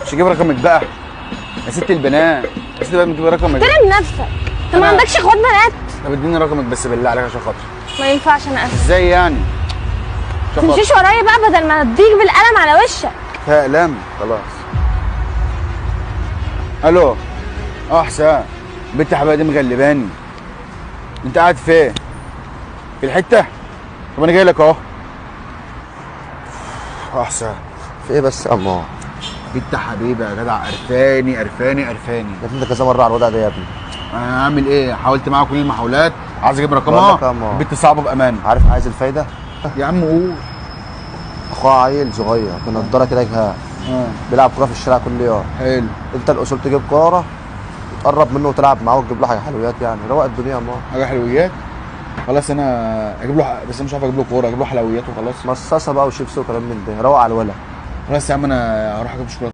مش هجيب رقمك بقى يا ست البنات، يا ست البنات تجيب رقمك. احترم نفسك، انت ما عندكش اخوات بنات؟ طب اديني رقمك بس بالله عليك عشان خاطري. ما ينفعش، انا اسف. ازاي يعني؟ عشان خاطري. تمشيش ورايا بقى بدل ما اديك بالقلم على وشك. فيها اقلام خلاص. الو. حسام، بنت حبايبي دي مغلباني. انت قاعد فين؟ في الحتة؟ طب انا جاي لك اهو. حسام في ايه بس يا عمار؟ بنت حبيبي يا جدع، قرفاني قرفاني قرفاني. يا ابني انت كذا مرة على الوضع ده يا ابني. انا هعمل ايه؟ حاولت معاها كل المحاولات، عايز اجيب بقول لك رقمها. يا عمار. البنت صعبة بامان. عارف عايز الفايدة؟ يا عم قول. اخوها عيل صغير بنضاره كده جهاز، بيلعب كورة في الشارع كل يوم. حلو. انت الاصول تجيب كورة وتقرب منه وتلعب معاه وتجيب له حاجة حلويات، يعني روق الدنيا يا عمار. حاجة حلويات؟ خلاص انا اجيب له، بس انا مش عارف اجيب له كورة، اجيب له حلويات وخلاص. مصاصه بقى وشيبس وكلام من ده، روق على الولد. خلاص يا عم انا هروح اجيب شوكولاتة.